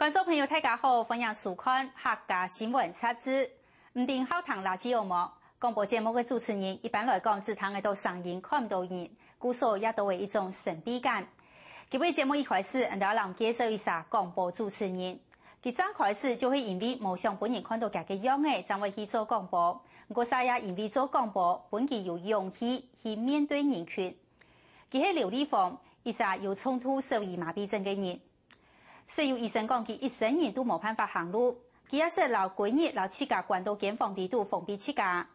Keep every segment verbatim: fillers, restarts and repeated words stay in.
觀眾朋友，大家好，歡迎收看客家新聞雜誌。毋定好聽垃圾有無？廣播節目个主持人一般來講只聽得到聲音，看毋到人，故所也多了一種神秘感。今晡節目一開始，𠊎兜來介紹一下廣播主持人。佢正開始就係因為無想分人看到佢个樣仔，正會去做廣播。毋過，嗄也因為做廣播，分佢有勇氣去面對人群。佢係劉麗鳳，一儕有重度小兒麻痺症个人。 小兒醫生講佢一生人都無辦法行路，佢也識摎歸日摎自家關到間房裡肚封閉自家。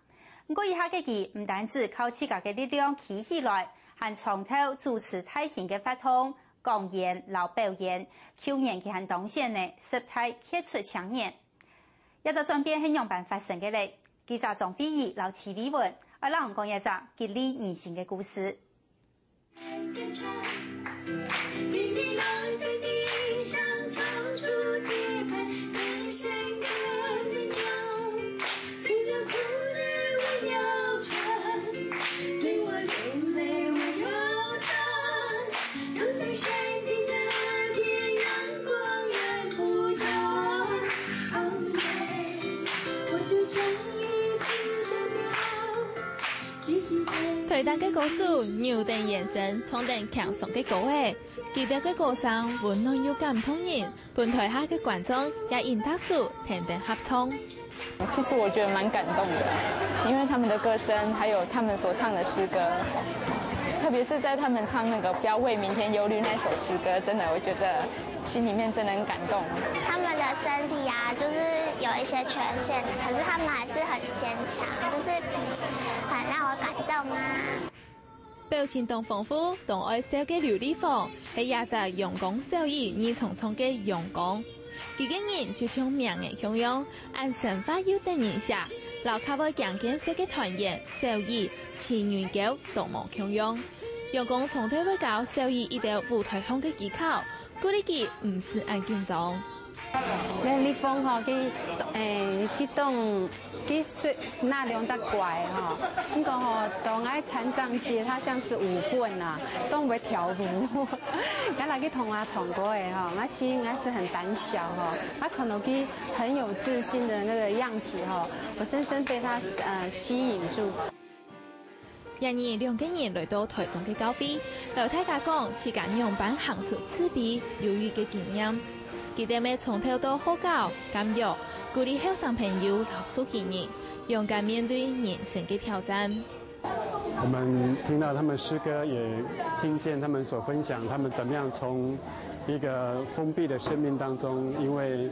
毋過這下个佢毋單止靠自家个力量企起來，還創投主持大型个活動、講演摎表演。舊年佢還當選呢十大傑出青年。這隻轉變係仰般發生个咧？記者張惠儀摎徐麗文愛摎你講這隻激勵人心个故事。 台大个歌手扭等圓身，唱等輕鬆个歌仔，佢兜个歌聲溫暖又感動人，分台下个觀眾也忍毋得手，跈等合唱。其實我覺得蠻感動的，因為他們的歌聲，還有他們所唱的詩歌，特別是在他們唱那個《不要為明天憂慮》那首詩歌，真的，我覺得心裡面真的很感動。他們的身體啊，就是有一些缺陷，可是他們還是很堅強，就是很讓我感動啊。 表情當豐富、當愛笑个劉麗鳳，係這隻陽光小兒二重唱个陽光。佢个人就像名仔共樣，恁生活又得人惜，摎較會驚見笑个團員、小兒、徐女優都無共樣。陽光常透會教小兒一兜舞台項个技巧， 鼓勵佢毋使恁緊張。該麗鳳吼，佢，誒，佢當，佢雖然兩隻怪吼，毋過吼，當𠊎殘障節，他像是舞棍啊，當會跳舞。𠊎來去同他唱歌誒吼，𠊎其實𠊎是很膽小吼，他看到佢很有自信的那個樣子吼，我深深被他，呃，吸引住。 這日兩個人來到台中个教會，摎大家講自家仰般行出自閉、憂鬱个經驗。佢兜乜從頭到學校、監獄，鼓勵後生朋友摎熟悉人，勇敢面對人生个挑戰。我們聽到他們詩歌，也聽見他們所分享他們怎麼樣從一個封閉的生命當中，因為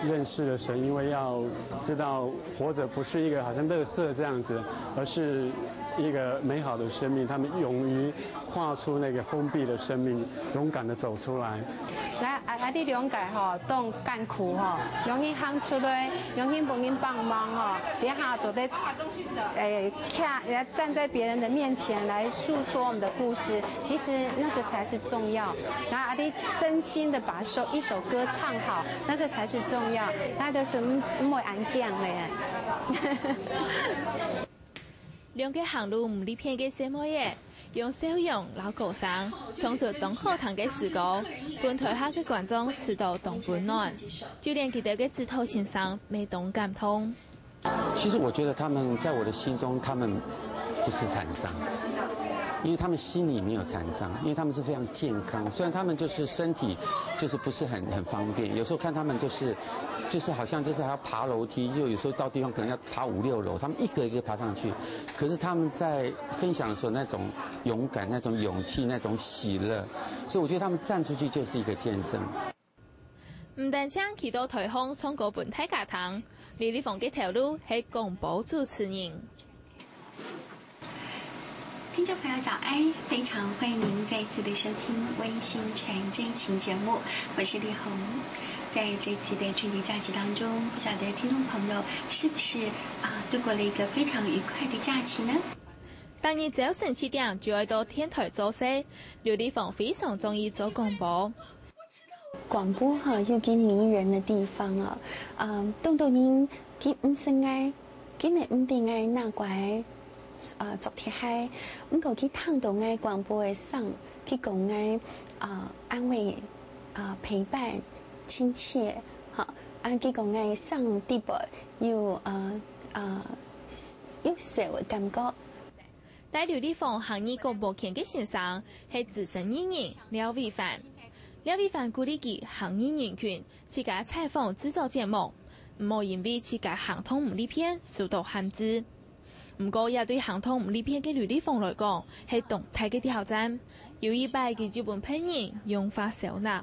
認識了神，因為要知道活著不是一個好像垃圾這樣子，而是一個美好的生命。他們勇於跨出那個封閉的生命，勇敢地走出來。來，啊，啊，這兩個吼，當艱苦吼，勇於行出來，勇於分人幫忙吼，這下做得，誒，徛，站在別人的面前來訴說我們的故事，其實那個才是重要。然後啊，你真心地把首，一首歌唱好，那個才是重要，那個是毋，毋會恁驚个。兩個行路毋離片个細妹仔，用笑容摎歌聲，唱出當好聽个詩歌，分台下个觀眾試著當溫暖。就連佢兜个指導先生乜當感動。 其實我覺得他們在我的心中，他們不是殘障，因為他們心裡沒有殘障，因為他們是非常健康。雖然他們就是身體就是不是很，很方便，有時候看他們就是，就是好像就是還要爬樓梯，又有時候到地方可能要爬五六樓，他們一個一個爬上去。可是他們在分享的時候，那種勇敢、那種勇氣、那種喜樂，所以我覺得他們站出去就是一個見證。 毋單淨企到台項唱歌分大家聽，李麗鳳个頭路係廣播主持人。聽眾朋友早安，非常歡迎您再次的收聽《溫馨傳真情》節目，我是麗紅。在這次的春節假期當中，不曉得聽眾朋友是不是，啊，度過了一個非常愉快的假期呢？逐日朝晨七點就愛到電台做事，劉麗鳳非常中意做廣播。 廣播哈，有佢迷人的地方啊。嗯，當多人佢毋識𠊎，佢乜毋知𠊎哪乖，呃，著鐵鞋，毋過佢聽到𠊎廣播个聲，佢講𠊎，呃，安慰，呃，陪伴，親切，吼，啊，佢講𠊎生得背有，呃，呃，有笑个感覺。帶劉麗鳳行入廣播圈个先生係資深藝人廖偉凡。廖偉凡鼓勵佢行入人群，自家採訪製作節目，毋好因為自家行動毋利便受到限制。毋過，這對行動毋利便个劉麗鳳來講，係當大个挑戰。有一擺，佢就分別人用話笑納。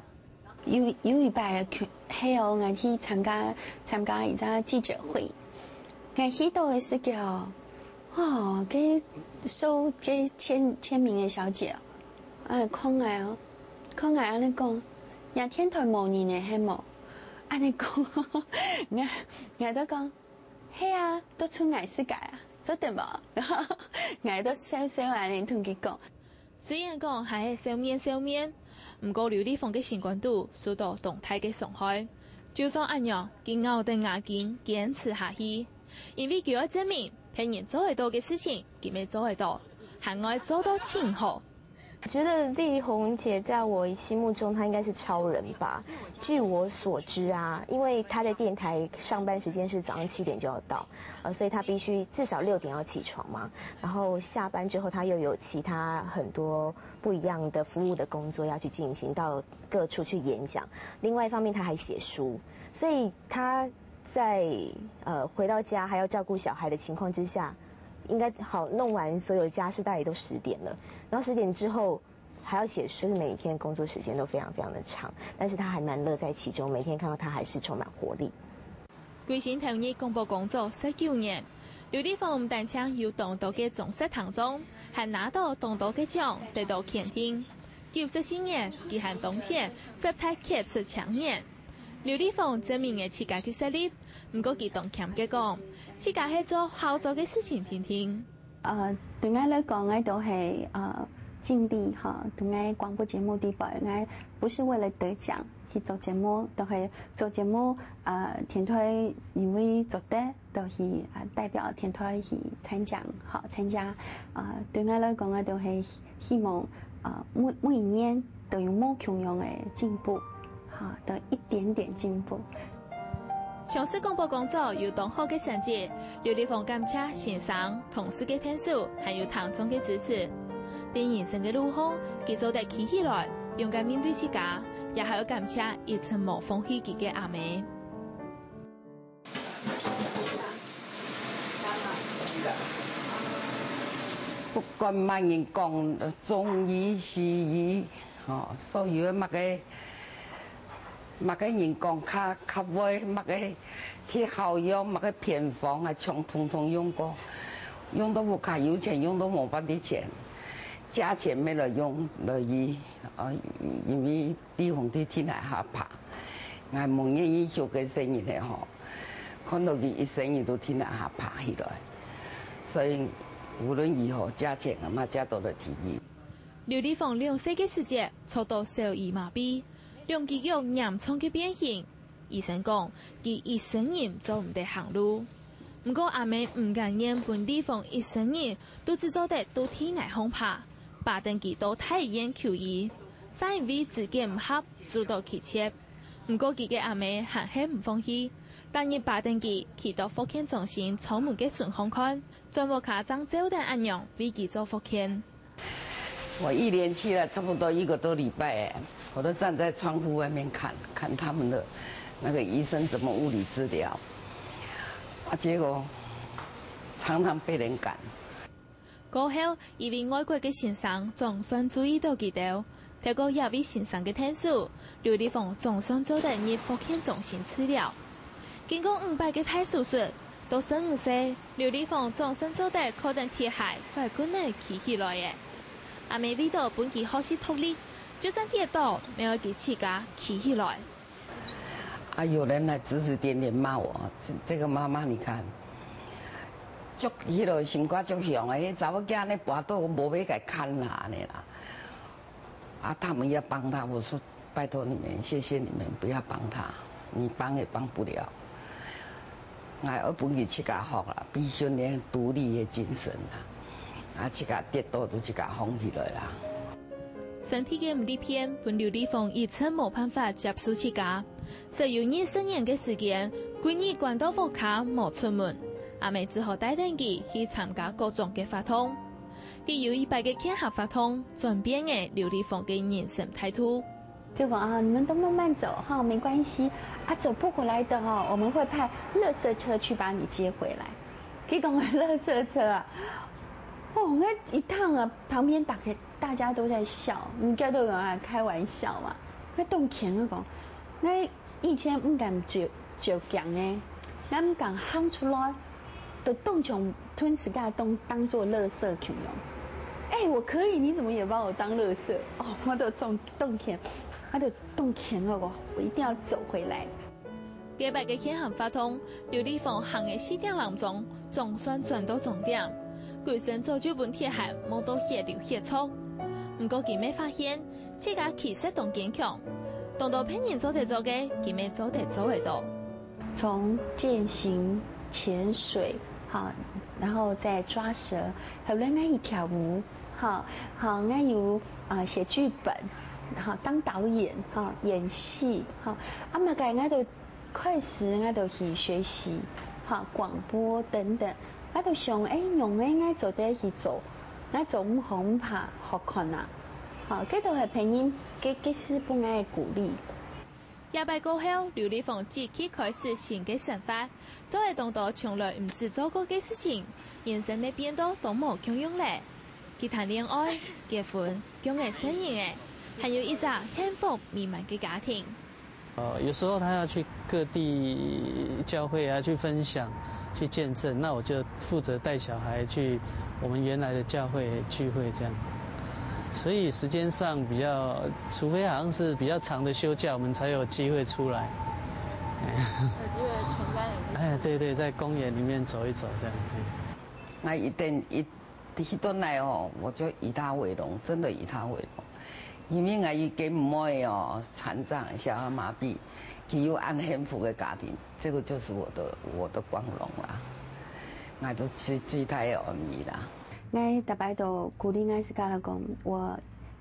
有，有一擺去，係哦，𠊎去參加，參加一隻記者會。𠊎去到个時節哦，哦，該收該簽，簽名个小姐哦，啊，看𠊎哦，看𠊎恁呢講，若電台無人个係無？恁呢講，𠊎，𠊎就講，係啊，都出𠊎世界啊，做得無？然後𠊎就笑笑恁呢同佢講。 雖然講還係笑面笑面，毋過劉麗鳳个心肝肚受到當大个傷害。就算恁樣，佢咬等牙根堅持下去，因為佢愛證明，別人做得到个事情，佢乜做得到，還愛做到盡好。我觉得麗紅姐在我心目中，她应该是超人吧。据我所知啊，因为她在电台上班时间是早上七点就要到，呃，所以她必须至少六点要起床嘛。然后下班之后，她又有其他很多不一样的服务的工作要去进行，到各处去演讲。另外一方面，她还写书，所以她在呃回到家还要照顾小孩的情况之下，应该好弄完所有家事，大概也都十点了。然后十点之后还要写书，每天工作时间都非常非常的长，但是她还蛮乐在其中，每天看到她还是充满活力。 歸身投入廣播工作十九年，劉麗鳳毋單淨有當多个忠實聽眾，還拿到當多个獎，得到肯定。九十四年，佢還當選十大傑出青年。劉麗鳳證明了自家个實力，毋過佢當謙个講，自家係做好做个事情定定。 呃，對𠊎來講，𠊎都係呃盡力哈，對𠊎廣播節目底背，𠊎不是為了得獎去做節目，都係做節目，呃，電台認為做得，都去呃代表電台去參獎，哈，參加。呃，對𠊎來講，𠊎都係希望呃每每一年都有無共樣个進步，哈，都一點點進步。 從事廣播工作有當好个成績，劉麗鳳感謝先生、同事个𢯭手，還有聽眾个支持。在人生个路項，佢做得企起來，勇敢面對自家，也還愛感謝一直無放棄佢个阿姆。不管麼人講，中醫、西醫，吼，所有个麼个 麼个人講較較會，麼个鐵好用，麼个偏方啊，全通通用過，用到屋下有錢，用到無半滴錢，借錢乜來用來醫，啊，因為麗紅在天底下爬，𠊎無願意休个細人仔吼，看到佢一生人都天底下爬起來，所以無論如何借錢啊嘛借到來去醫。 劉麗鳳兩歲个時節，遭到小兒麻痺，兩支腳嚴重个變形。醫生講，佢一生人做毋得行路。毋過阿姆毋甘願分麗鳳一生人都只做得到地泥項爬，揹等佢到大醫院求醫，正因為資格毋合，受到拒絕。毋過佢个阿姆還係毋放棄，逐日揹等佢去到復健中心窗門个脣項看，轉屋下正照等恁樣為佢做復健。 我一連去了差不多一個多禮拜，哎，我都站在窗戶外面看，看他們的那個醫生怎麼物理治療，啊，結果常常被人趕。過後，一位外國个先生總算注意到佢兜，透過這位先生个𢯭手，劉麗鳳總算做得入復健中心治療。 經過五擺个大手術，到十五歲，劉麗鳳總算做得靠等鐵鞋枴棍仔企起來了。阿姆為著分佢學習獨立，就算跌倒，乜愛佢自家企起來。啊，有人來指指點點罵我，這這個媽媽你看，足迄落心肝足雄的，迄查某囝呢跋倒無要甲看啦，安尼啦。啊，他們要幫他，我說拜託你們，謝謝你們，不要幫他，你幫也幫不了。哎，愛分佢自家學啦，必須練獨立的精神啦，啊，自家跌倒都自家䟘起來啦。身體个毋利便，分劉麗鳳一直無辦法接受自家。只有二十年个時間，歸日關到屋下無出門，阿姆只好帶等佢去參加各種个活動。在有一擺个健康活動，轉變了劉立峰个人生態度。就講啊，你們都慢慢走哈，沒關係啊，走不回來的哈，我們會派垃圾車去把你接回來。佢講个垃圾車啊，哦，𠊎一聽啊，旁邊大家大家都在笑，你該都有人開玩笑嘛。𠊎當譴，𠊎講，𠊎以前毋敢照照鏡个，𠊎毋敢行出來，都當像吞自家當當做垃圾共樣。哎，我可以，你怎麼也把我當垃圾？哦，𠊎都當當譴，𠊎都當譴，𠊎講我一定要走回來。該擺个健康活動，劉立峰行个四點零鐘，總算轉到終點。歸身早就分鐵鞋磨到血流血出。毋過佢乜發現，自家其實當堅強，當多別人做得做个，佢乜做得做得到。從健行、潛水，哈，然後再抓蛇，後來𠊎去跳舞，哈，好，𠊎有啊寫劇本，哈，當導演，哈，演戲，哈，啊麼个𠊎都開始𠊎都去學習，哈，廣播等等，𠊎都想，哎，仰仔𠊎做得去做，𠊎做毋好毋怕，好看啊，哈，這都係別人，這這係分𠊎个鼓勵。 這擺過後，劉立峰積極開始新个生活，做了當多從來毋識做過个事情，人生乜變到都無共樣了。佢談戀愛、結婚，降了細人仔，還有一隻幸福美滿个家庭。呃，有時候他要去各地教會啊，去分享，去見證，那我就負責帶小孩去我們原來的教會聚會這樣。所以時間上比較，除非好像是比較長的休假，我們才有機會出來。有機會全家人一起。哎，對對，在公園裡面走一走這樣。哎。那一定一 第一頓來哦，我就以他為榮，真的以他為榮。因為𠊎一个妹哦，殘障、小兒麻痺，佢有恁幸福个家庭，這個就是我的我的光榮啦。𠊎都最最大个安慰啦。𠊎逐擺都鼓勵𠊎自家來講，我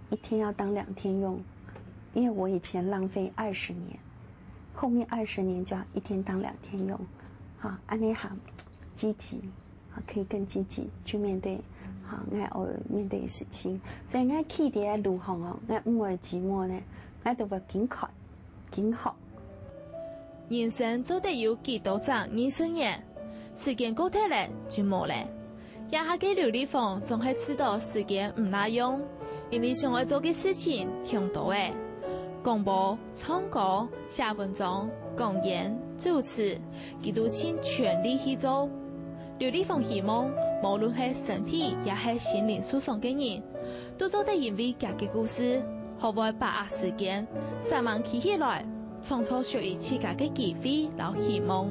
一天要當兩天用，因為我以前浪費二十年，後面二十年就要一天當兩天用，哈，恁樣哈，積極。 啊，可以更積極去面對，啊，𠊎愛面對个事情。所以𠊎企在路項哦，𠊎毋會寂寞呢，𠊎都會緊看、緊學。人生做得有幾多隻二十年？時間過忒了就無了。這下个劉立峰總係知道時間毋罅用，因為想愛做个事情忒多了。廣播、唱歌、寫文章、講演、主持，佢都盡全力去做。 劉立峰希望，無論係身體也係心靈受傷个人，都做得因為佢个故事，學會把握時間，煞猛企起來，創造屬於自家个機會摎希望。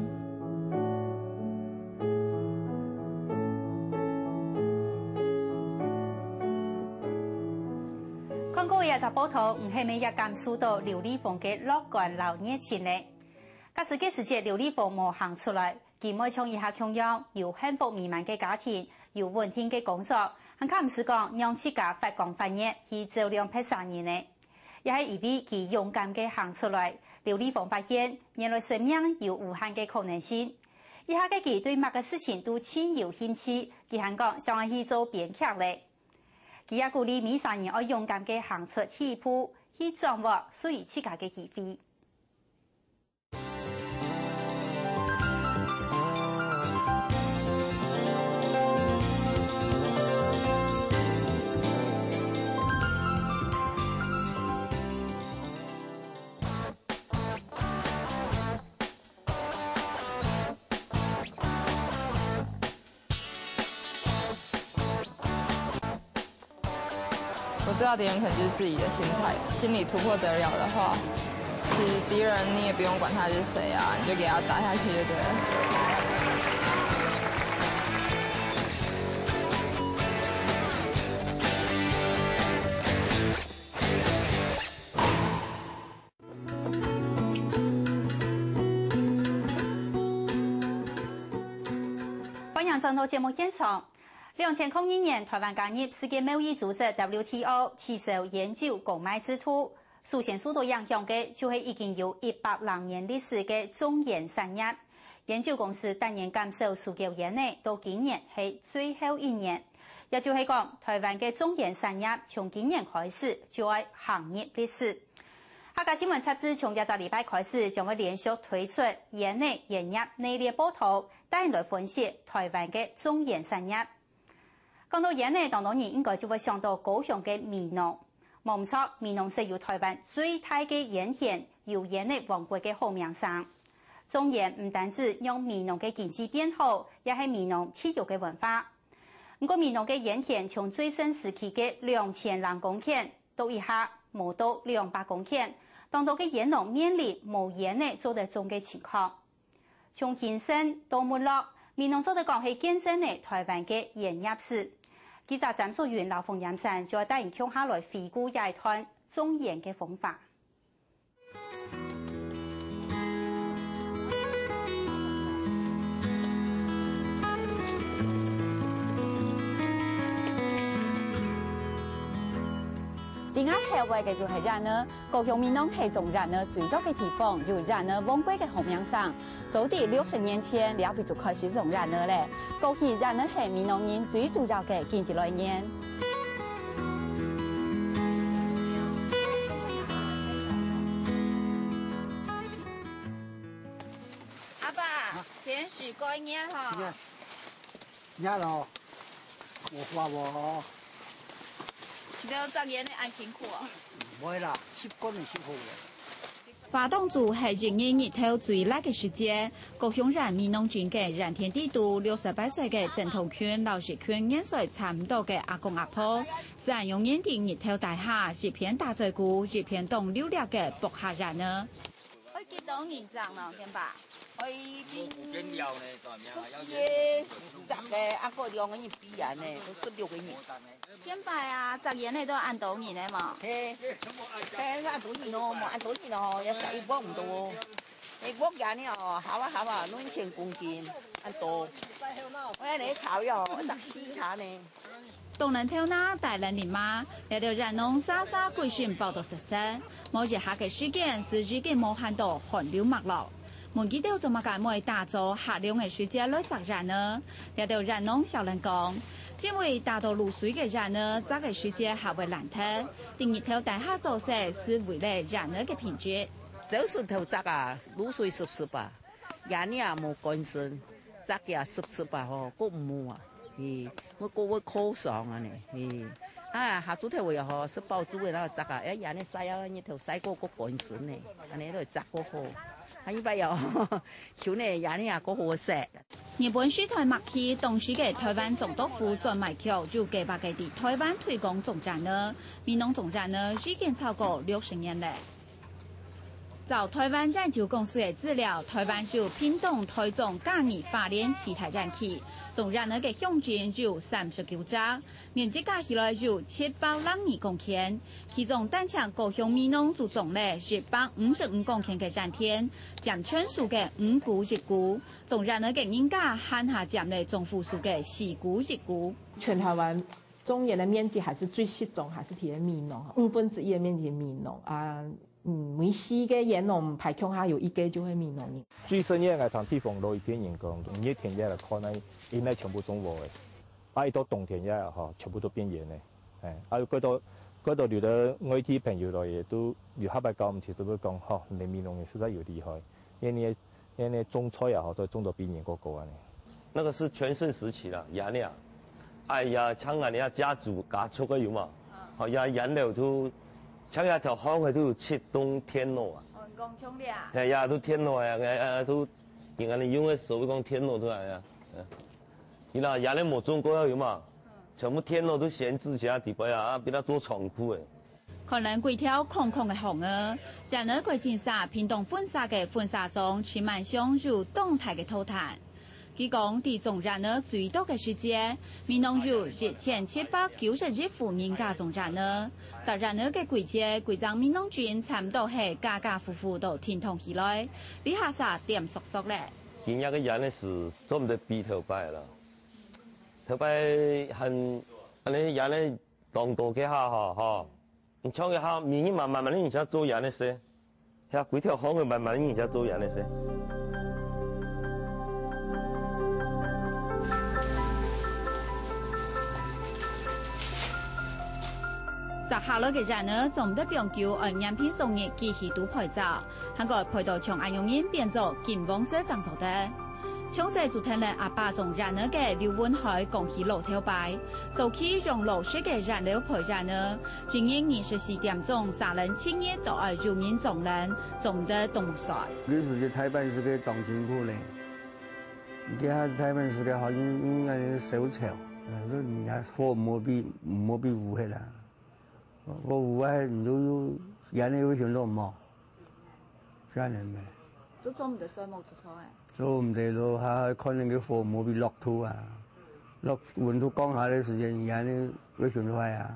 看過這隻報導，你係毋係也感受到劉立峰个樂觀摎熱情呢？假使該時節劉立峰無行出來， 佢會像這下共樣，有幸福美滿个家庭，有穩定个工作，還較毋使講讓自家發光發熱去照亮別儕人呢。也係因為佢勇敢个行出來，劉立峰發現，原來生命有無限个可能性。這下个佢對麼个事情都盡有興趣，佢還講想愛去做編劇咧。佢也鼓勵每儕人愛勇敢个行出第一步，去掌握屬於自家个機會。 我最大的敌人可能就是自己的心態，心理突破得了的話，其實敵人你也不用管他是誰啊，你就給他打下去就對了。 歡迎轉到節目現場。兩千空二年，臺灣加入世界貿易組織W T O，取消原酒公賣制度。首先受到影響个就係已經有一百零年歷史个種菸產業。菸酒公司逐年減少收購菸仔，到今年係最後一年。也就係講，臺灣个種菸產業從今年開始就愛行入歷史。客家新聞雜誌從這隻禮拜開始，將會連續推出菸仔、菸葉系列報導，帶你來分析臺灣个種菸產業。 講到菸仔，當多人應該就會想到高雄个美濃。無毋著，美濃設有臺灣最大个菸田，有菸仔王國个好名聲。種菸毋單止讓美濃个經濟變好，也係美濃特有个文化。毋過，美濃个菸田從最盛時期个兩千零公頃，到這下無到兩百公頃，當多个菸農面臨無菸仔做得種个情況。 從興盛到沒落，美濃做得講係見證了臺灣个菸業史。記者詹素雲摎馮炎山就愛帶你共下來回顧這一段種菸个風華。 這下後背个就係菸仔，高雄美濃係種菸仔最多个地方，有菸仔王國个好名聲。早在六十年前，這位就開始種菸仔了。過去菸仔係美濃人最主要个經濟來源。阿爸，天時過熱吼。 熱咯，無法哦。你兜摘菸仔恁辛苦哦？毋會啦，習慣就好了。花東晝係一年日頭最烈个時節，高雄縣美濃鎮个菸田底肚，六十八歲个鄭同群摎一群年歲差毋多个阿公阿婆，係恁樣菸在日頭底下，一片打嘴鼓，一片當流掠个剝下菸仔。 愛幾多人摘呢，今擺？愛十四个、十个，啊，過兩个人比啊呢，都十六个人。今擺啊，摘菸仔都恁多人个嘛？嘿，嘿，恁多人哦，無恁多人哦，也摘一半毋到哦。一半人呢哦，好啊好啊，兩千公斤，恁多。我愛來炒喲，愛摘四炒呢。 當然頭那帶人力嘛，這兜菸農儕儕歸身包到實實，無一下个時間就已經無閒到汗流脈落。問佢兜做麼个愛打早下涼个時節來摘菸仔？這兜菸農笑人講，因為打到露水个菸仔，摘个時節較會爛忒，在日頭底下做事係為了菸仔个品質。早晨頭摘啊，露水濕濕啊，菸仔也無乾身，摘起來濕濕啊吼，過毋好啊。 嘿，𠊎過會苦爽啊呢，嘿。啊，下晝頭會吼，食飽晝个那摘啊，哎，菸仔曬啊，日頭曬過，過乾身呢，恁呢來摘過好。啊，一擺哦，像呢，菸仔也過好食。日本時代末期，當時个臺灣總督府專賣局有計畫个在臺灣推廣種菸仔，美濃種菸仔已經超過六十年了。 照臺灣菸酒公司个資料，臺灣有屏東、臺中、嘉義、花蓮四大菸區，種菸仔个鄉鎮有三十九隻，面積加起來有七百零二公頃。其中，單淨高雄美濃就種了一百五十五公頃个菸田，佔全數个五股一股。種菸仔个人家，還較佔了總戶數个四股一股。全臺灣種菸个面積還係最集中，還係在美濃，五分之一个面積美濃啊。 嗯，每四个菸農排共下有一个就係美濃人。最深夜𠊎聽地方落一片人講，熱天夜來看，該應該全部種禾个，啊，一到冬天夜吼，全部都變菸个。哎，啊，過到，過到有个外地朋友來也都有下擺搞毋清楚，就會講吼，你美濃人實在有厲害，因為你，因為你種菜啊吼，都種到比人過高恁呢。那個是全盛時期啦，菸仔啊，哎呀，像𠊎兜家族家族个有嘛，好呀，菸樓都 像這條巷仔都有七棟田螺啊。哦，你講像這啊？係呀，都田螺啊，哎，哎，都，人家用个所謂講田螺都係啊。嗯。你那菸仔無種過有嘛？全部田螺都閒置下底背啊，啊，變到做倉庫誒。看等幾條空空个巷仔，菸仔改種儕，屏東婚紗个婚紗莊，尋萬象有當大个土壇。 佢講，在種菸仔最多个時節，美濃有一千七百九十一戶人家種菸仔。摘菸仔个季節，歸隻美濃鎮差毋多係家家戶戶都停動起來，這下煞恬索索了。今年个菸仔係做毋得比頭擺啦。頭擺還，恁呢菸仔當多該下吼，吼。你像一下，每日慢慢慢慢人家做一樣个事，遐幾條巷个慢慢人家做一樣个事。摘下來个菸仔，總得放久，愛黏片送入機器肚焙燥，還過焙到像恁樣變做金黃色正做得。 從細就跈等阿爸種菸仔个劉文海講起老頭擺，早期用老式个菸樓焙菸仔，一日二十四點鐘，三輪七日都愛有人掌等，做毋得動目睡。那時節台北市个當辛苦咧，你看台北市个好像應該是小丑，呃，人家火無比，無比烏黑啦，火烏黑你都有，菸仔有選擇無？ 這樣咩？都做毋得睡目，做錯誒。做毋得咯，還看那個火無比落土啊，落溫度降下个時間，人會損壞啊。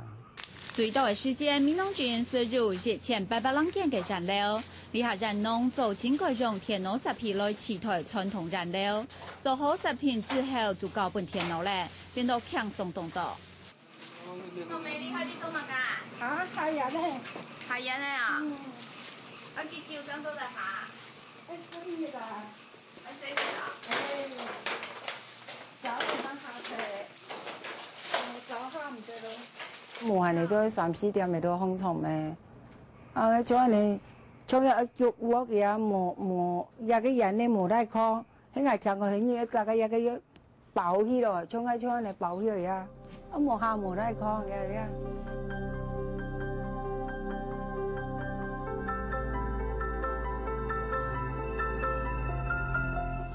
最多个時間，美濃鎮只有一千八百零間个菸樓，這下菸農早前改用電腦設備來取代傳統菸樓，做好設定之後就交分電腦咧，變到輕鬆當多。 老妹，你下去做麼个啊？啊，下菸仔。下菸仔啊？嗯。啊，幾久正做得下？愛十一月啊。愛十一月啊？哎，早上下忒，哎，早下毋得咯。無閒个，都三四點个都䟘床咩。啊，像恁呢，像這屋屋个啊，無，無，這个菸仔無來看，該𠊎聽講，該日个早个這个月 包起來，像𠊎像恁呢包起來啊，啊，無下無來看，呀，呀。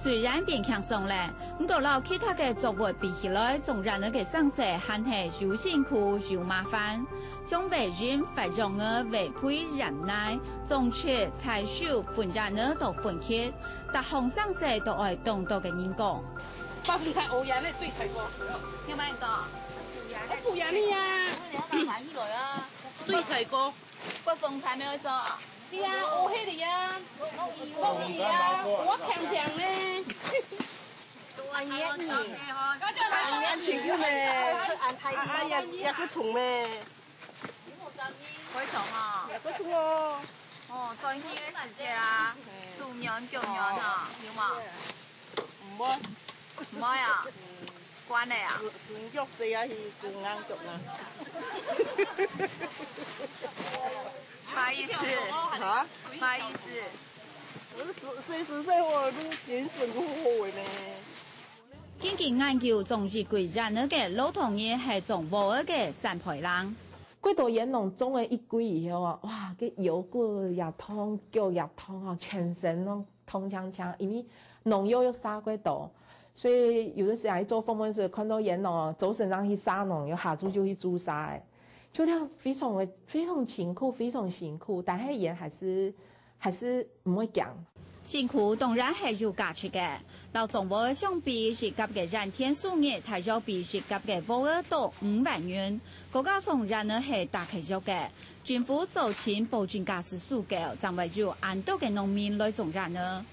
雖然變輕鬆咧，毋過摎其他个作物比起來，種菸仔个生事還係又辛苦又麻煩。像蕙瑩、發秧仔、挖坯、染泥、種植、採收、分菸仔到分期，逐項生事都愛當多个人工。 八分菜，哦，菸仔最菜个。有麼个講？哦，補菸仔啊。你要拿起來啊。最菜个。八分菜沒有做啊？係啊，哦，係个呀。哦，係啊，我平平呢。多啊，你啊，你。啊，你啊，辛苦咩？啊，啊，也，也个重咩？會重啊。也个重哦。哦，轉去个時節啊，手軟腳軟啊，有無？ 毋會。毋會啊？慣了啊？手，手腳細啊，係手硬腳硬。麼意思？哈？麼意思？我是細，細時細，我都精神都好好个呢。根據研究，種一季菸仔个老唐人係種禾仔个三倍人。幾多菸農種了一季以後啊，哇，該腰骨也痛，腳也痛啊，全身攏 痛青青，因為農藥又撒過多，所以有个時節去做訪問時，看到菸農哦，周身上去撒農藥，下晝就去注射誒，就恁樣非常的，非常辛苦，非常辛苦，但係菸還是，還是毋會驚。辛苦當然係有價值个，摎種禾仔相比，一甲个菸田收入大約比一甲个禾仔多五萬銀，再加上菸仔係打契約个， 政府做盡保證價數收購，正會有恁多个農民來種菸仔。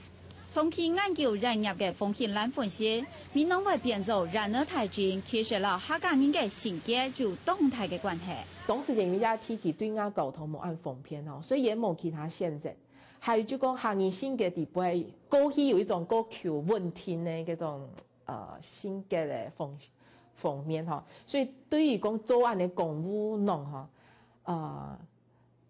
長期研究菸葉个風險摎分析，美濃會變做菸仔大鎮，其實摎客家人个性格有當大个關係。當時因為這地區對外交通無恁方便哦，所以也無其他選擇。還有就講客人性格底背，過去有一種過求穩定个這種，呃，性格个方，方面吼。所以對於講做恁个公務農吼，呃，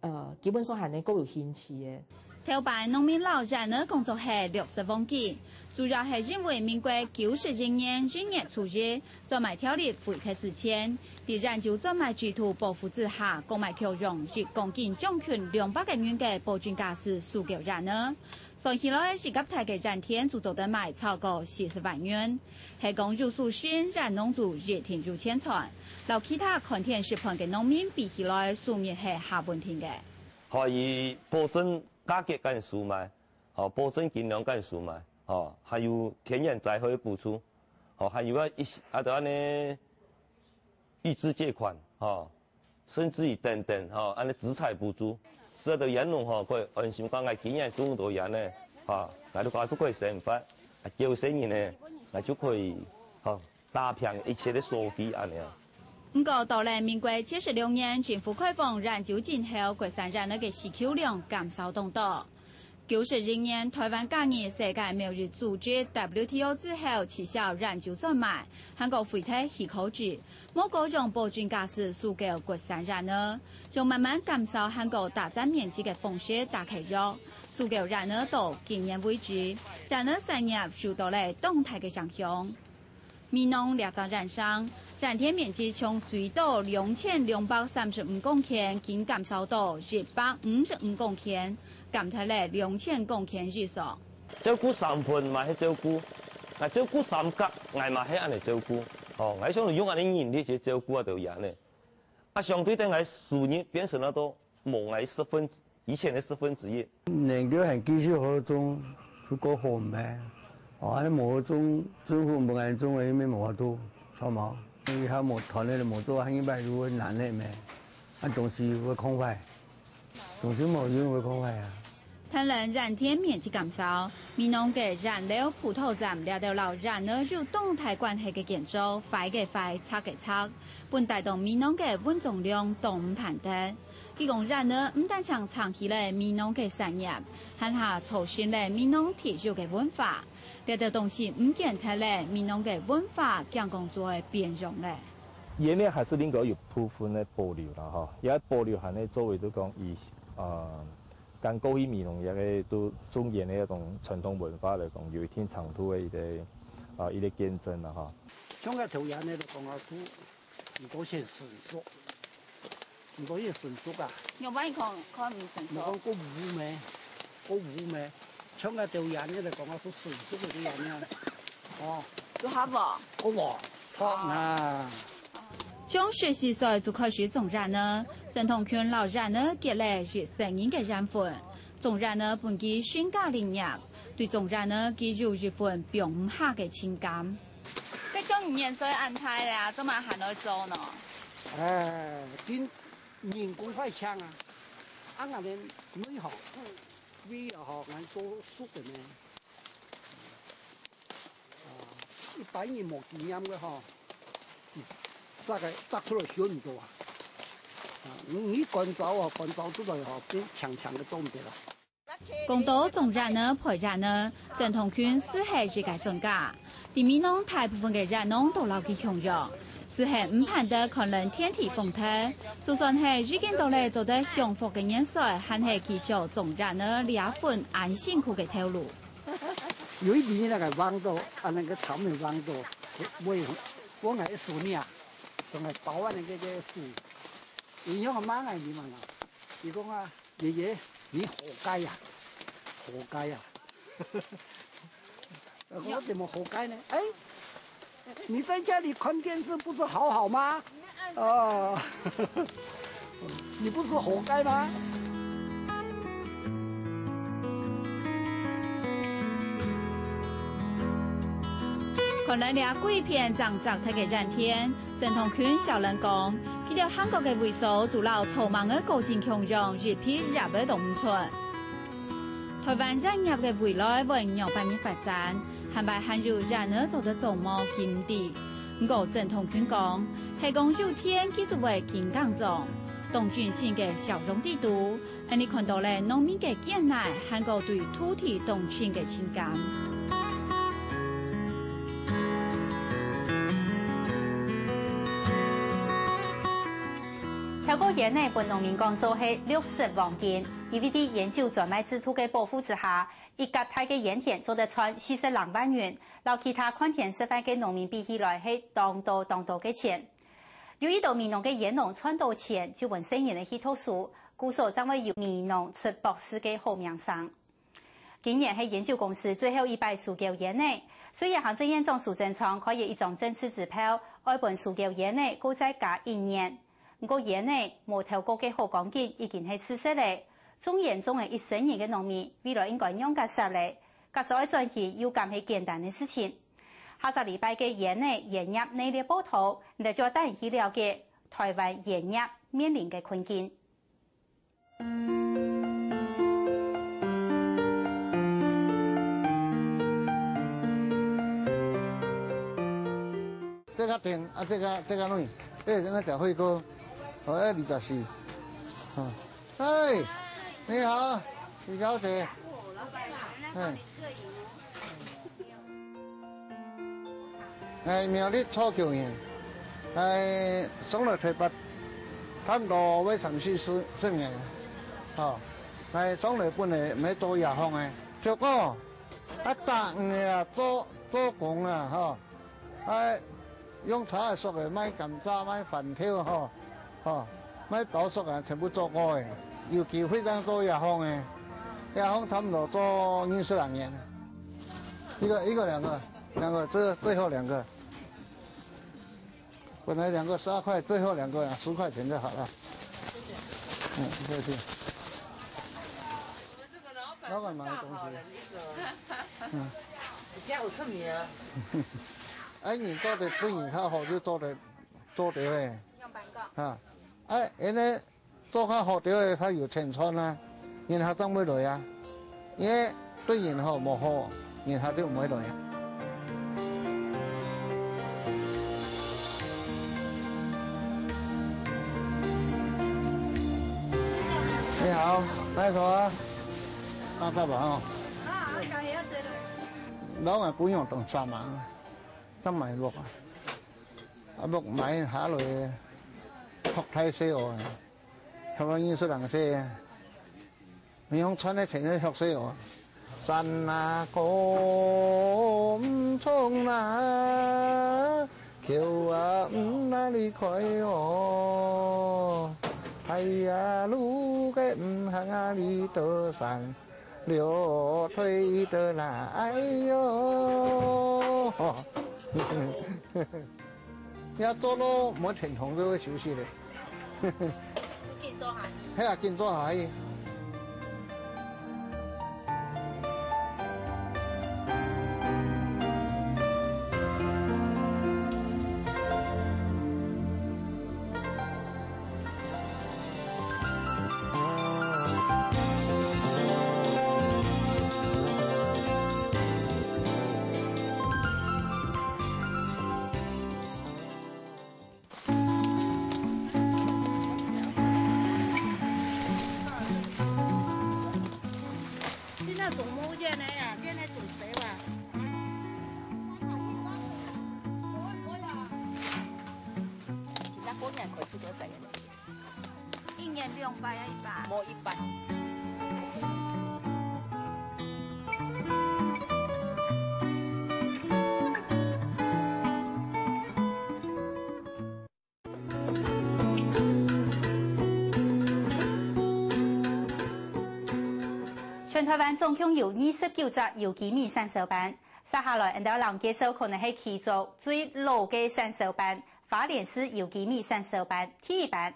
呃，基本上還能夠有興趣个。頭擺農民摎菸仔工作係綠色旺季，主要係因為民國九十一年一月初一，專賣條例廢忒之前，在菸酒專賣制度保護之下，公賣局用一公斤將近兩百個銀个保證價數收購菸仔。 算起來，一甲大个菸田就做得賣超過四十萬銀。係講有收成，菸農就一定有錢賺。摎其他看天食飯个農民比起來，收入係較穩定个。吼，佢保證價格敢收賣，吼，保證斤兩敢收賣，吼，還有天然災害補助，吼，還有啊一，啊，就恁呢預支借款，吼， 甚至於等等，吼，恁呢資產補助，使得菸農吼，可以安心講，𠊎今年種多菸仔，吼，𠊎都講都可以生活，啊，叫細人呢，𠊎就可以，吼，打平一切个所費恁呢啊。毋過，到了民國七十六年，政府開放菸酒進口，國產菸仔个需求量減少當多。九十一年，台灣加入世界貿易組織W T O之後，取消菸酒專賣，還過廢忒許可制，無過用保證價數收購國產菸仔，就慢慢減少還過大佔面積个方式打契約，收購菸仔到今年為止，菸仔產業受到了當大个影響。 美濃這隻菸生，菸田面積從最多兩千兩百三十五公頃，緊減少到一百五十五公頃，減忒了兩千公頃以上。照顧三份嘛係照顧，𠊎照顧三甲，𠊎嘛係恁樣照顧。哦，𠊎想用恁樣人力去照顧啊，就恁樣。啊，相對等𠊎收入變成了都無𠊎十分，以前个十分之一。能夠還繼續好種，就過好咩？哦，還無好種，政府無恁種个，也無法度，著無？因為還無團个，無做，下一擺就會難个咩？啊，東西會空壞，東西無用會空壞啊。 聽了菸田面積減少，美濃个菸樓葡萄站這兜摎菸仔有當大關係个建築，壞个壞，拆个拆，分帶動美濃个運總量都毋盼得。佢講菸仔毋單淨撐起了美濃个產業，還下促成了美濃特有个文化。這兜東西毋見忒了，美濃个文化驚講就會變樣了。菸仔還係能夠有部分个保留啦，吼，也保留還係作為就講以，呃， 跟過去美濃這个都種菸个一種傳統文化來講，有一定程度个一个，啊，一个見證啦，哈。像該頭菸仔來講啊，都毋多先成熟，毋多先成熟啊。有無看，看毋成熟？你講過烏咩？過烏咩？像該頭菸仔來講啊，係成熟个菸仔。哦。有合無？過無？好啊。 從十四歲就開始種菸仔，鄭同群摎菸仔結了一生人个緣分。種菸仔分佢成家立業，對種菸仔佢有一份放毋下个情感。該種年歲恁大了啊，做麼還愛做呢？哎，真人工快槍啊！啊，𠊎等內行，為了吼，𠊎做熟个呢。 啊，一般人無經驗个吼，摘个，摘出來傷毋多啊。啊，你，你乾燥哦，乾燥出來吼，變青青个做毋得啦。講到種菸仔、焙菸仔，鄭同群就係一个專家。在美濃大部分个菸農都摎佢共樣，就係毋盼得看人田地荒忒，就算係已經到了做得享福个年歲，還係繼續種菸仔這份恁辛苦个頭路。 有一年那個黃豆，啊，那個草莓黃豆，我也，我也收你啊，總係包啊那個，那個樹。你用麼个你嘛啦？你講啊，爺爺，你活該呀，活該呀。我怎麼活該呢？哎， 你在家裡看電視不是好好嗎？哦，你不是活該嗎？看了這歸片正摘忒个菸田，鄭同群笑人講，佢兜還過个位所就摎草蜢个過程共樣，一皮葉仔都毋伸。 台灣菸業个未來會仰般个發展，還會還有菸仔做得種無佢毋知。毋過鄭同群講，係講有田佢就會緊耕種，當盡心个笑容裡肚，𫣆俚看到了農民个堅耐，還過對土地當親个情感。 透過菸仔分農民講做係綠色黃金，因為在菸酒專賣制度个保護之下，一甲大个菸田做得賺四十零萬銀，摎其他看天食飯个農民比起來係當多當多个錢。有一兜美濃个菸農賺到錢，就分細人仔去讀書，故所正會有美濃出博士个好名聲。 今年係菸酒公司最後一擺收購菸仔，雖然行政院長蘇貞昌開了一張政治支票，愛分收購菸仔過再加一年，毋過菸仔無頭過个好光景已經係事實了。種菸種了一生人个農民，未來應該仰結煞了？假使愛轉型，又敢係簡單个事情？下隻禮拜个菸仔菸業系列報導，你兜就愛帶你去了解台灣菸業面臨个困境。 這个田啊，這个，這个農民，哎，那个小慧哥，哦，哎，李小姐，啊，哎，你好，李小姐，哎，哎，苗栗初九年，哎，上來台北，差不多會三四十，十年，吼，哎，上來本來毋係做藥房个，結果，啊，逐日啊，做，做工啊，吼， 哎，用茶葉熟个，賣甘蔗，賣番豆吼，吼，賣包粟啊，全部做過个。尤其會當做藥房个，藥房差不多做二十來年了。一个，一个，两个，两个，这最后两个。本来两个十二块，最后两个啊，十块钱就好了。嗯，谢谢。老板买的东西。嗯。你家有出名啊？哎，你做得，对你较好就做得，做得喂。用板讲。啊，哎，因为做较好的，他有钱赚啊，人家正会来啊。因为对人好无好，人家就毋会来啊。你好，来坐啊。啊，大宝哦。老板不用等啥忙，正买落啊。 啊，屋買下來，學大細哦，學到二十零歲，你用賺个錢去學細哦。山啊高毋衝啊，橋啊毋哪裡開哦，海啊路个毋行啊裡多山，了退的啦，哎喲。 也做到無天空就會休息咧。就緊做下去。係啊，緊做下去。 現在種無煙个呀，現在種誰哇？其他過年可以出去再。一年兩擺啊，一擺。無一擺。 全台灣總共有二十九隻有機米產銷班，接下來，𠊎兜來介紹可能係其中最老个產銷班——花蓮市有機米產銷班第一班。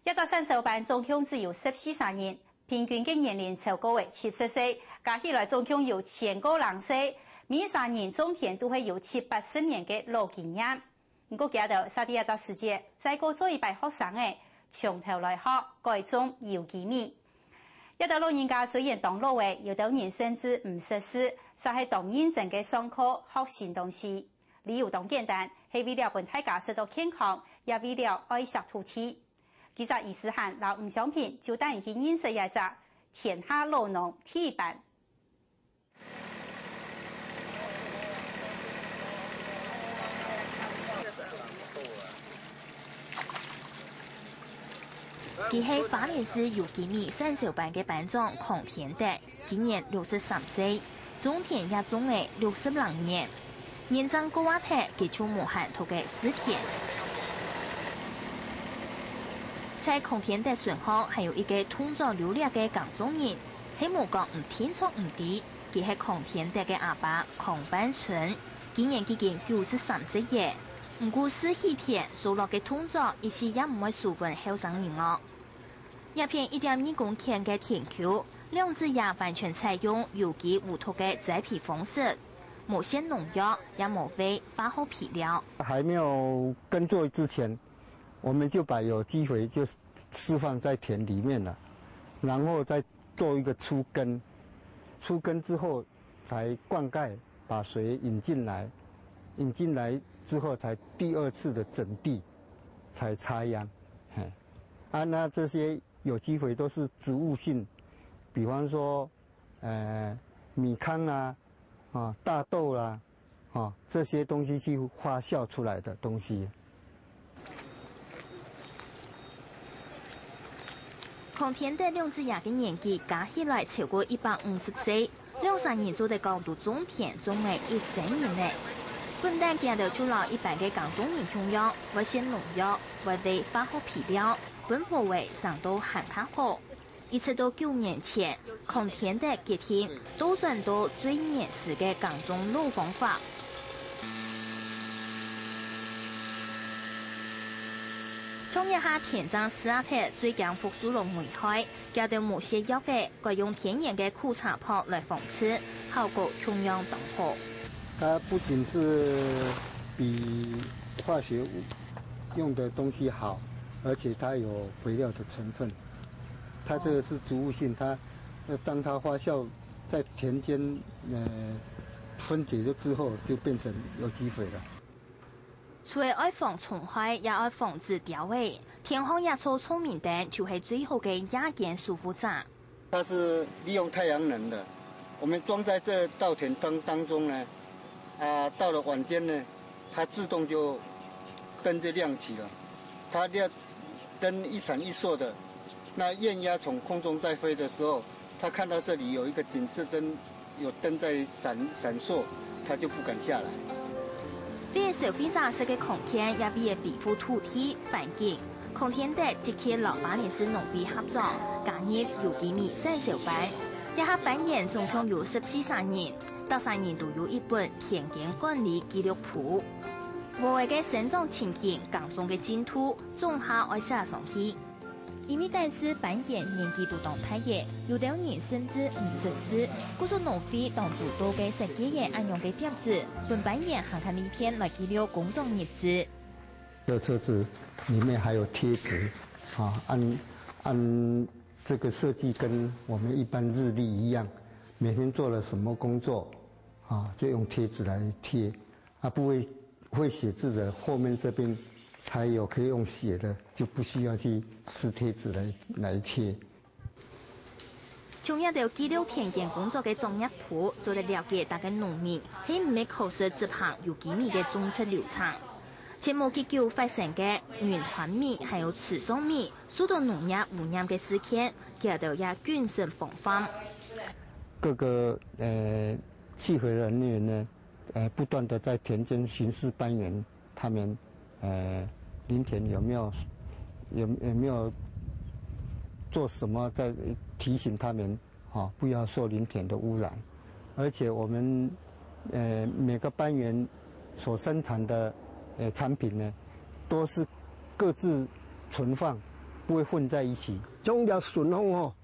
這隻產銷班總共只有十四儕人，平均个年齡超過了七十歲，加起來總共有千過零歲，每儕人種田都係有七八十年个老經驗。 毋過佢兜煞在這隻時節，再過做一擺學生仔，從頭來學，改種有機米。這兜老人家雖然當老了，有兜人甚至毋識字，煞係當認真个上課學新東西。理由當簡單，係為了分大家食到健康，也為了愛惜土地。記者余思涵摎吳湘萍就帶你去認識這隻田下老農第一班。 佢係花蓮市有機米產銷班个班長康天德，今年六十三歲，種田也種了六十零年。年正過啊忒，佢就無閒在該蒔田。在康天德身項還有一個動作流掠个耕種人，係無講毋定著毋知， 佢係康天德个阿爸康半春，今年已經九十三歲了。毋過蒔起田、收落个動作，一息也毋會輸分後生人哦。這片一點二公頃个田坵，兩子爺完全採用有機無毒个栽培方式，無施農藥，也無餵化學肥料。還沒有耕作之前，我們就把有機肥就釋放在田裡面了，然後再做一個初耕。初耕之後， 才灌溉，把水引進來，引進來之後才第二次的整地，才插秧。嘿，啊，那这些有机肥都是植物性，比方说，呃，米糠啊，啊，大豆啦，啊，这些东西去发酵出来的东西。 康天德两子爺个年紀加起來超過一百五十歲，兩儕人做得講都種田種了一生人呢。本旦佢兜就摎一般个耕種人共樣，會食農藥，會餵化學肥料，分禾仔生到還較好。一直到九年前，康天德決定倒轉到最原始个耕種老方法。 像這下田正蒔啊忒，最驚福壽螺危害，佢兜無瀉藥个，改用天然个苦茶粕來防治，效果共樣當好。它不仅是比化学用的东西好，而且它有肥料的成分。它这个是植物性，它呃当它发酵在田间呃分解了之后，就变成有机肥了。 除了愛防蟲害，也愛防止鳥仔。田項這座照明燈就係最好个夜間守護者。它是利用太阳能的，我们装在这稻田当当中呢，啊，到了晚间呢，它自动就灯就亮起了，它亮灯一闪一烁的，那雁鸭从空中在飞的时候，它看到这里有一个警示灯，有灯在闪闪烁，它就不敢下来。為了消費者食个康健，也為了維護土地環境，康健得積極摎巴林市農會合作，加入有機米產銷班。這下班員總共有十四儕人，逐儕人都有一本田間管理記錄簿。禾仔个生長情形、耕種个進度，總下愛寫上去。 因為單是班員年紀都當大了，有兜人甚至五十歲，故所農會當主動个設計了恁樣个貼紙，分班員還較利便來記錄工作日誌。這个车子里面还有贴纸，啊，按按这个设计跟我们一般日历一样，每天做了什么工作，啊，就用贴纸来贴。 啊，不会会写字的，后面这边还有可以用写的，就不需要去撕贴纸来来贴。从這兜記錄田間工作个作業簿，做得了解逐个農民係毋係確實執行有機米个種植流程。前無幾久發生个雲川米還有池上米受到農藥污染个事件，佢兜也謹慎防範。各个呃契合人员呢， 呃，不断地在田间巡视班员，他们呃林田有没有有有没有做什么在提醒他们，哈、不要受林田的污染。而且我们呃每个班员所生产的呃产品呢，都是各自存放，不会混在一起。种个顺风吼，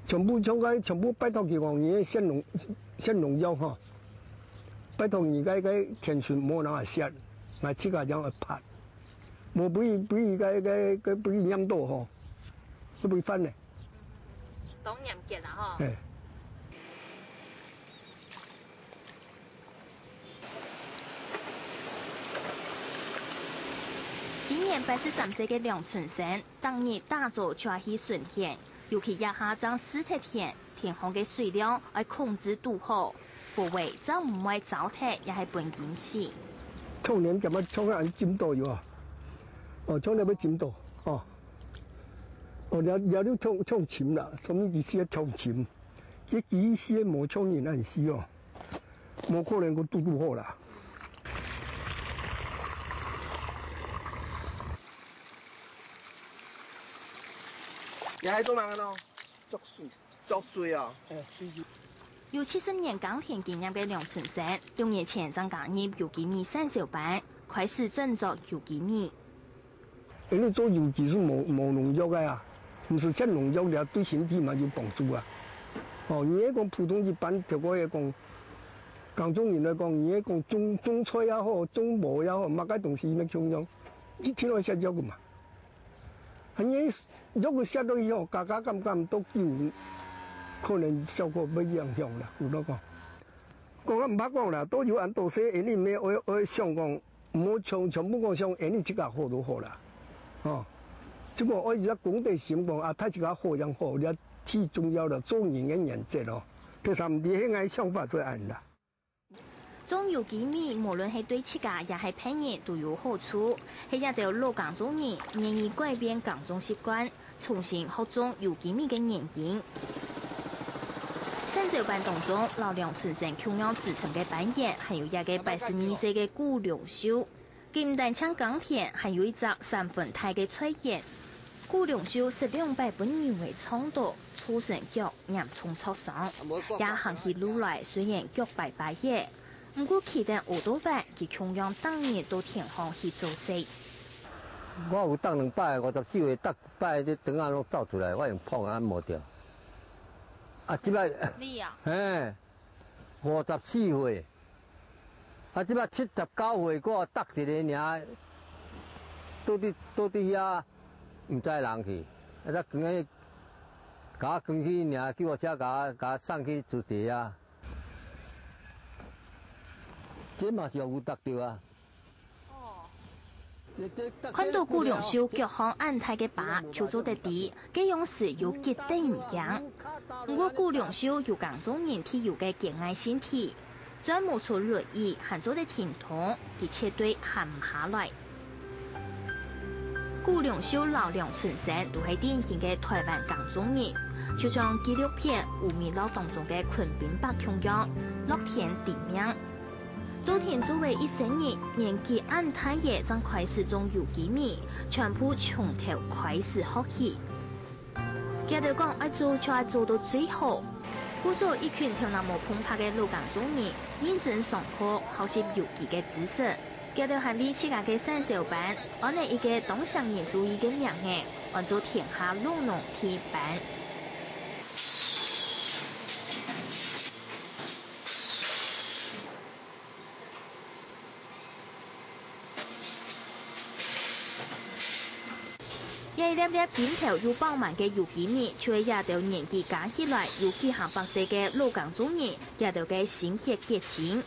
全部，全部，全部拜託佢講，你个食農，食農藥吼，拜託你个，个田脣莫拿來食，𠊎自家正愛拍，無分佢，分佢个，个，个分佢黏到吼，會分佢煩呢。當嚴格啦吼。嘿。今年八十三歲个梁春生，逐日打早就愛去巡田， 尤其這下正蒔忒田，田項个水量愛控制堵好，否則正毋會燥忒也係分佢死。長年點啊，長年浸到有啊，哦，長年要浸到，哦，哦，了了就長長浸啦，所以佢死啊長浸，佢佢死無像人恁死哦，無可能个堵堵好啦。你還做麼个咯？ 作水。作水啊。哎，水水。有七十年耕田經驗个梁春生，六年前正加入有機米產銷班，開始種作有機米。因為做有機係無無農藥个啊，毋係食農藥了，對身體嘛有幫助啊。哦，你係講普通一般，頭過係講，耕種人來講，你係講種種菜也好，種禾也好，麼个東西乜共樣，一定愛食藥个嘛。 恁樣藥个食落去吼，加加減減到久，可能效果會影響啦。有落講，講啊毋怕講啦，都有恁多些，你毋愛愛想講，毋好全全部講想，你自家好就好啦。吼，這个愛一隻公德心講啊，大自家好樣好，這最重要了，做人个原則咯。其實毋知係𠊎想法係恁啦。種有機米，無論係對自家也係別人都有好處，係這兜老耕種人願意改變耕種習慣，重新學種有機米个原因。三十班當中，摎梁春生共樣支撐个班員，還有這个八十二歲个古龍秀。 佢毋單淨耕田，還有一隻三分大个菜園。古龍秀食兩擺分牛仔撞著，造成腳嚴重挫傷，也行起路來雖然腳跛跛仔，毋過企等烏托飯，佢共樣逐日到田項去做事。我有逐兩擺，五十四歲逐擺，這腸仔攏走出來，我用捧仔按摩著。啊，這擺，你啊？嘿，五十四歲。 啊，這擺七十九歲，我逐一个爾，倒佇，倒佇遐，毋知人去。啊，才扛去，共我扛去爾，救護車共我，共我送去慈濟啊。這嘛是有有觸著啊。看到古龍秀腳項恁大个疤，就做得知， 該樣時有幾得人驚。毋過古龍秀有耕種人特有个堅毅性體，專無坐輪椅還做得停動，佢絕對閒毋下來。古龍秀摎梁春生都係典型个臺灣耕種人，就像紀錄片《烏米lau̍》當中个崑濱伯共樣，樂天知命。 做田做了一生人，年紀恁大了正開始種有機米，全部從頭開始學起。佢兜講愛做就愛做到最好。故所一群頭腦無碰白个老耕種人，認真上課，學習有機个知識。佢兜還為自家个產銷班，安了一個當少人注意个名仔，安做天下老農第一班。 這一粒粒金頭又飽滿个有機米，就係這兜年紀加起來有幾下百歲个老耕種人，這兜个心血結晶。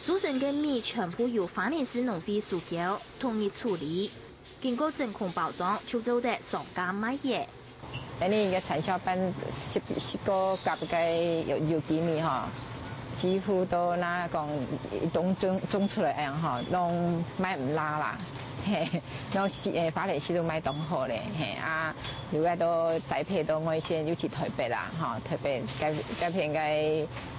收成个米全部由花蓮市農會收購，統一處理。 經過真空包裝，就做得上架賣了。恁呢个產銷班十，十個甲个有，有機米吼，幾乎都若講種，種出來恁樣吼，攏賣毋罅啦，嘿，攏是，誒，花蓮市都賣當好咧，嘿，啊，另外都栽培到外縣，尤其臺北啦，吼，臺北該，該片个，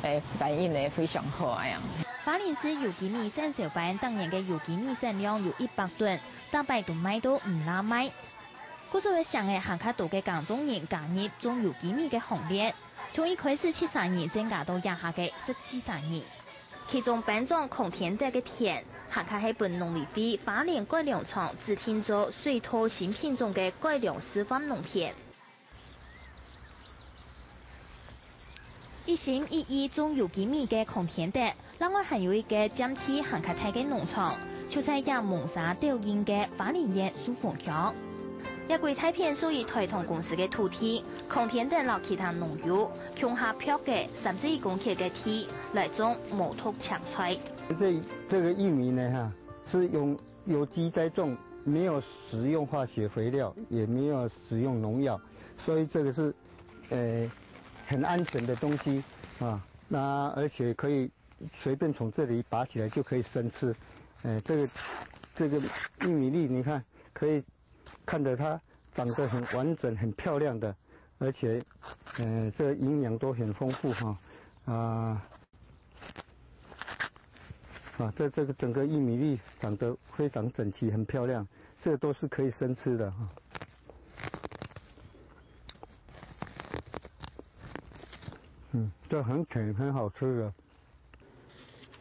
誒，反應咧非常好恁樣。花蓮市有機米產銷班逐年个有機米產量有一百噸， 逐擺都賣到毋罅賣。故所个成仔還較多个耕種人加入種有機米个行列，從一開始七十人增加到這下个十四十人。其中班長康天德个田，還較係分農委會花蓮改良場指定做水稻新品種个改良示範農田。 一心一意種有機米个康天德，另外還有一個佔地還較大个農場，就在這濛沙倒蔭个花蓮縣壽豐鄉。這歸大片屬於臺糖公司个土地，康天德摎其他農友共下贌个三十一公頃个地來種毛豆青菜。這，這個玉米呢，哈，是用有機栽種，沒有使用化學肥料，也沒有使用農藥，所以這個是，呃，很安全的東西啊。那而且可以隨便從這裡拔起來就可以生吃。呃，這個，這個玉米粒，你看，可以看得它長得很完整、很漂亮的，而且，呃，這營養都很豐富哈。啊， 啊，這，這個整個玉米粒長得非常整齊，很漂亮，這都是可以生吃的哈。嗯，這很甜，很好吃的。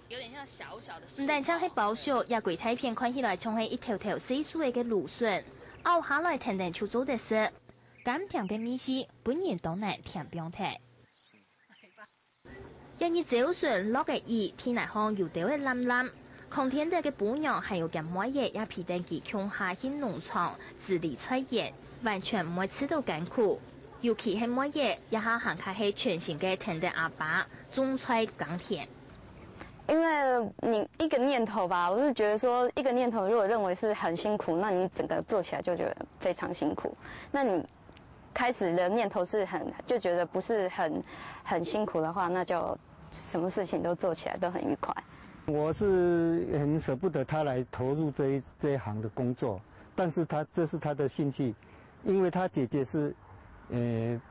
有點像小小的。毋單淨係包熟，這歸大片看起來像係一頭頭細細个蘆筍，拗下來定定就做得食。甘甜个味緒，分人當難添放忒。 這日朝晨落个雨，地泥項有兜仔湳湳。康天德个餔娘還有厥妹仔也陪等佢共下去農場治理菜園，完全毋會試著艱苦。尤其係妹仔，這下還較係全心个跈等阿爸種菜耕田。因为你一个念头吧，我是觉得说，一个念头如果认为是很辛苦，那你整个做起来就觉得非常辛苦。那你开始的念头是很，就觉得不是很很辛苦的话，那就什么事情都做起来都很愉快。我是很舍不得他来投入这一这一行的工作，但是他这是他的兴趣，因为他姐姐是，呃，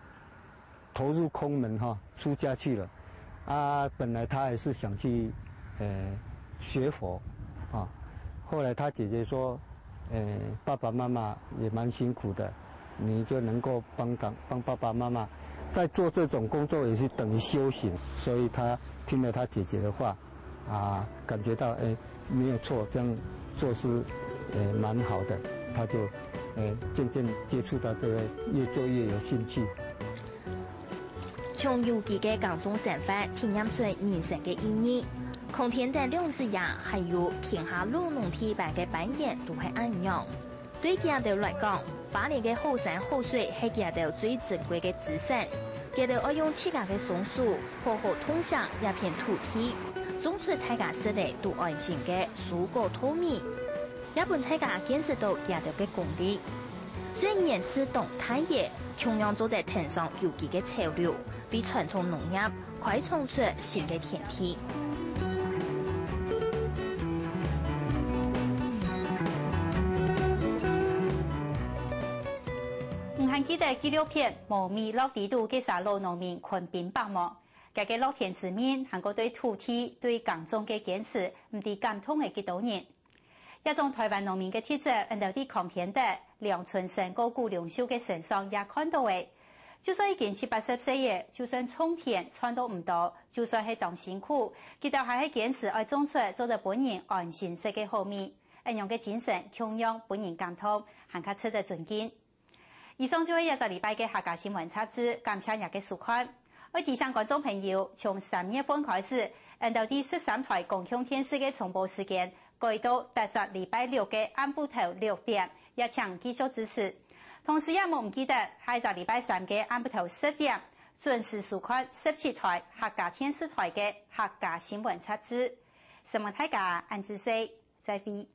投入空门哈，出家去了。啊，本来他也是想去，呃，学佛啊，后来他姐姐说，呃，爸爸妈妈也蛮辛苦的，你就能够帮帮帮爸爸妈妈，在做这种工作也是等于修行，所以他听了他姐姐的话，啊，感觉到哎没有错，这样做是，呃，蛮好的，他就，呃，渐渐接触到这个，越做越有兴趣。从游记个耕种生活体验出人生个意义。康田等两子爷还有天下老农地班个班员都系恁样。对佢兜来讲，花莲个好山好水系佢兜最珍贵个资产。佢兜爱用自家个双手，好好痛惜这片土地，种出大家食得都安心个蔬果稻米，也分大家见识到佢兜个功力。虽然年纪当大也，同样做得跟上游记个潮流，为传统农业开创出新个天地。你还记得纪录片《无米落地肚》个啥老农民昆宾伯无？佢个乐天知命，还过对土地、对耕种个坚持，毋知感动了几多人。 这种台湾农民个特质，𫣆兜在康田德、梁春生个古龍秀个身上也看到了。就算已經七八十歲了，就算種田賺到毋多，就算係當辛苦，佢兜還係堅持愛種出做得分人安心食个好米。恁樣个精神，共樣分人感動，還較值得尊敬。 以上就係這隻禮拜个客家新聞雜誌，感謝你个收看。愛提醒觀眾朋友，從三月份開始，𫣆兜在十三台公共電視个重播時間改到逐隻禮拜六个暗晡頭六點，也請繼續支持。同時也莫毋記得，下一隻禮拜三个暗晡頭十點，準時收看十七台客家電視台个客家新聞雜誌。承蒙大家，恁仔細，再會。